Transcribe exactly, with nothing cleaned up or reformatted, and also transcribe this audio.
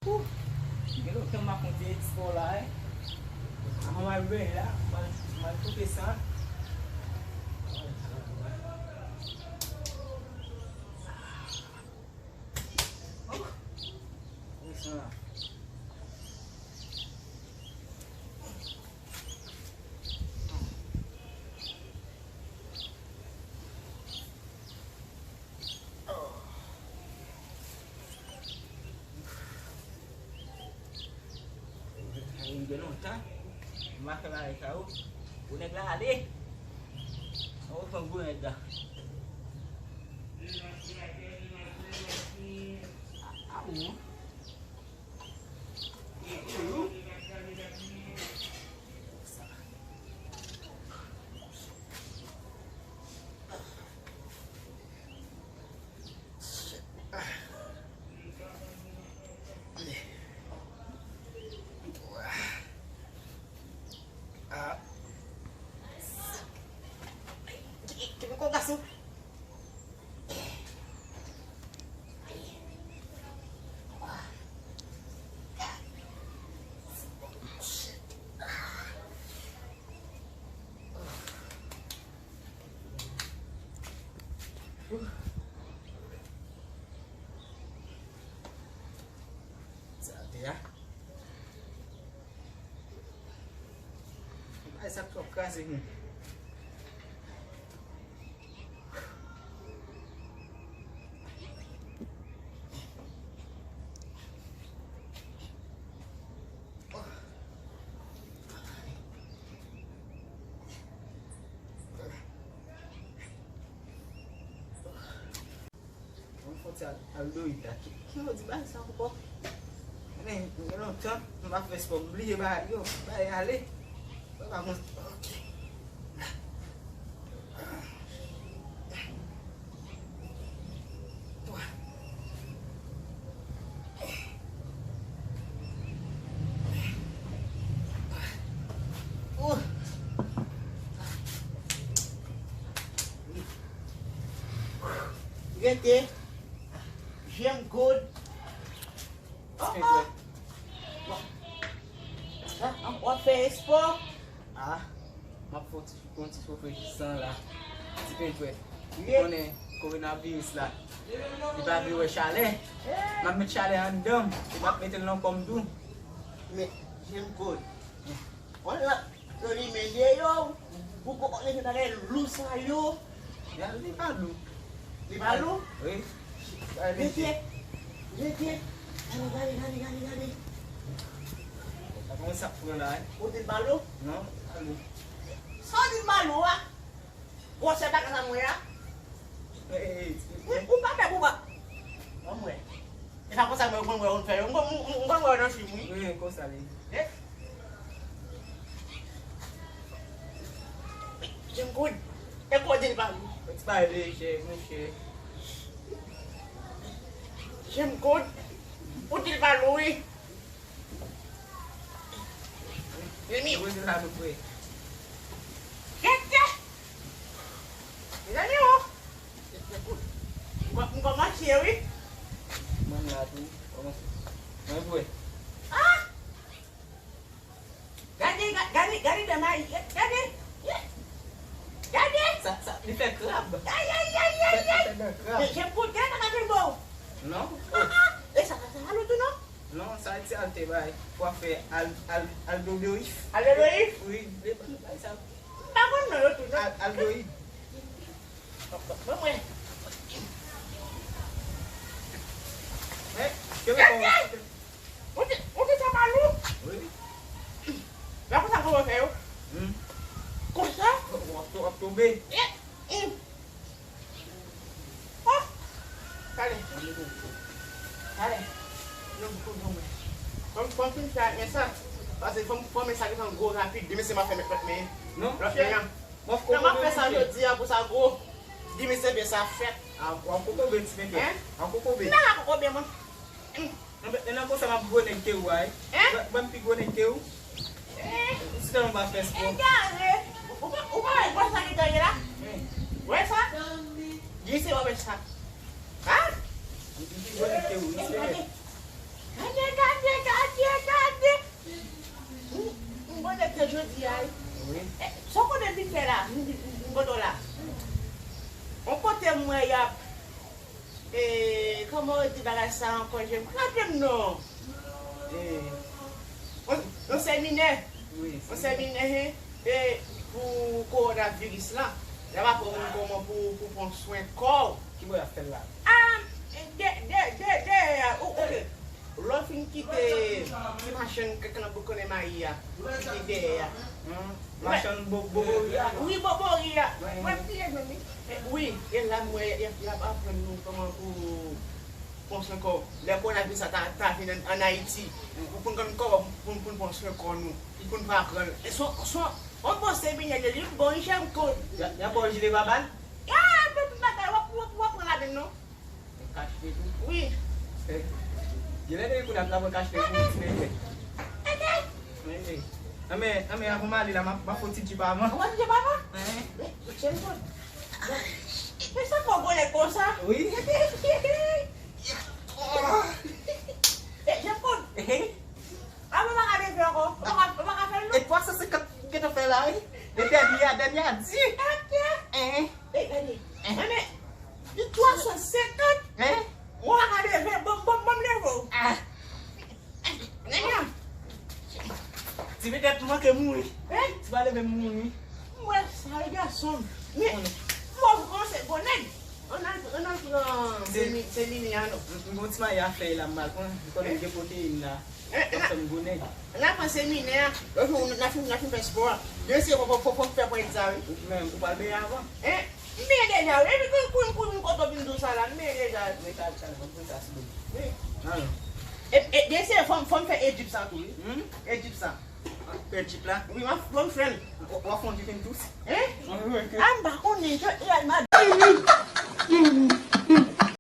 Gen lontan m pa konn te espò la, wi. Avan m al benyen la, m al, m al koupe san. Koupe san la. Sa gen lontan. M pa fè bagay sa yo. Gwo nèg la ale. An ou pran gwo nèg la. A, a ou. Sa te a. Ay, sa twò kraze, men. Mwen fon ti al, al Doyid la. Ki, ki yo di bagay sa ankò? Men, gen lontan, m pa fè espò, m bliye bagay yo. Bagay ale. Mwen pa konn. Ok. Rete. J'aime good. Oh, oh. Bon. Ah, w ap fè espò? Ah, m ap fè yon ti, yon ti fofre san la. Ti pentwèt. Ou konnen kowonaviris la. Li pa vle wè chalè. M ap met chalè anndan m. Li p ap mete l nan kò m tou. Men, j'aime good. Wala. Yo limen de yo. Pou ko leve bagay lou sa yo. Ya, li pa lou. Li pa lou? Wi. Rete. Rete. Gade, gade, gade, gade, gade. Pa konn sa k pran la, wi. Ou di l pa lou? Non, li pa lou. Sa w di l pa lou a? Gwosè bagay la mwen a? Ey, ey, ey. Ou pa fè pou pa. Ban m wè. E pa konsa mwen konn wè w fè yo. M konn, m, m, m konn wè w nan fim, wi. Wi, konsa li. Eh? Jean Claude, e kote l pa lou? Ou ti bay lejè, monchè. Jean Claude, ou di l pa lou, wi. Remi. Ou di l pa lou, wi. Kèt, kèt. Mezanmi, oh. M kò-, m kòmanse, wi. Mwen la tou, kòmanse. Mwen vre. Ah! Gade, ga-, gade, gade dan Mayi, gade, gade. Sa, sa, li fè krab. Ay, ay, ay, ay, ay. Sa, sa fè dan krab. Men, jan pou gade, pa ka tonbe w. Non. Ah, ah. E sa, sa, sa, alò tou non? Non, sa ti al te bay. Pou ap fè al, al, aldodoyif. Aldodoyif? Wi, li bay sa. M pa konn non yo tou non. Al, aldoyid. Mwen, mwen. Men, kenbe kò w. Ou te, ou te sa pa lou? Wi. La konsa pou mwen fè yo? Hmm. Konsa? W ap to-, w ap tonbe. Eh, hmm. Oh! Talè. Talè. Yo, pou, pou mwen. Fò m, fò m fin fè ak men sa. Paske fò m, fò men sa gentan gwo rapid. Demen se m ap fè mèt, mèt men. Non, lòt men an. Mwen, m ap fè sa jodi a pou sa gwo. Demen se men sa fèt. A, w ap kokobe ti men. Hein? W ap kokobe. M pa ka kokobe mwen. Hmm. Nan, nan konsa m ap gwo nèg ke ou a, wi. Hein? Mwen, mwen pi gwo nèg ke ou. Eh. Si tèlman m pa fè espò. Egare. Ou pa, ou pa wè gwo sa ki genyen la? Hmm. Wè sa? Glise w ap wè sa. Ha? M pi gwo nèg ke ou, wi, se vre. Gade, gade, gade, gade. M, m konnen ke jodi a, wi. E, sa w konnen vin fè la, m, m, m konnen w la. On kote m wè y ap, e, kòman yo di bagay sa ankò, je m raple m non. E, on, on seminè. Wi, on seminè, e, pou kowonaviris lan. Y ap aprann moun kòman pou, pou pran swen kò w. Ki bò y ap fè l la? Ah, de, de, de, de, o, ok. Lè w fin kite ti machann kankann boukannen mayi a, ki dèyè a. Hmm. Machann bo-, bobori a? Wi, bobori a. Wi. Mwen bliye non li. Wi, e la m wè y ap, y ap aprann nou kòman pou pran swen kò. Lè kowonaviris sa ta, ta vin an, an Ayiti, pou, pou n konn kòman pou, pou n pran swen kò nou, pou n pa pran l. E son, son, on bon seminè, li bon, li jèm kò. Y a, y a ba w jile pa bal? Ya, tout bagay, w ap, w ap, w ap pran ladann non. Kache tou? Wi. Eh, genlè de kou n ap travay kache tou ti nèg. Eh, eh. Anben, anben, avan m ale la, m ap, m ap fè yon ti djip avan. Ou ap djip avan? Eh. Eh, chen bon. Men sa fò gwo nèg konsa? Wi. Eh, chen bon. Eh. Ah, mwen pa ka leve ankò. Mwen pa ka, mwen pa ka fè l non. E twa san senkant m gentan fè la, wi. E dènye a, dènye a di. Hein? Eh, gade. Hein? Men, li twa san senkant. Hein? Mwen pa ka leve. Bon, bon, bon, leve w. Ah. Nèg la. Ti vedèt manke mouri. Hein? Ti pa leve m mouri. Mwen, sa e gason. Men, mwen kòmanse bon nèg. Ann al, ann al pran semi-, seminè a non. M, m gon ti mayi a fèy la, m mal pran. M konnen m gen pwoteyin la. Eh, eh, fè m gwo nèg. N a pran seminè a. Lòt jou, n a fin, n a fin fè spò a. Demen se fò, fò, fò, fò m fè pwen sa, wi. Ou menm, ou pral benyen avan? Eh, m benyen deja, wi. Epi kouri, kouri, kouri, kote w vin di w sa la, m benyen deja. Men sa, sa, ban m pran sa sou do. Wi. Alò. E, e, demen se fò m, fò m fè Ejip sa tou, wi. Hmm? Ejip sa. Pè djip la? Wi, m ap, m ap fè l. W ap fè yon djip in tous? Hein? Wi, wi, wi. Ah, m pa konnen, jan, e, ma,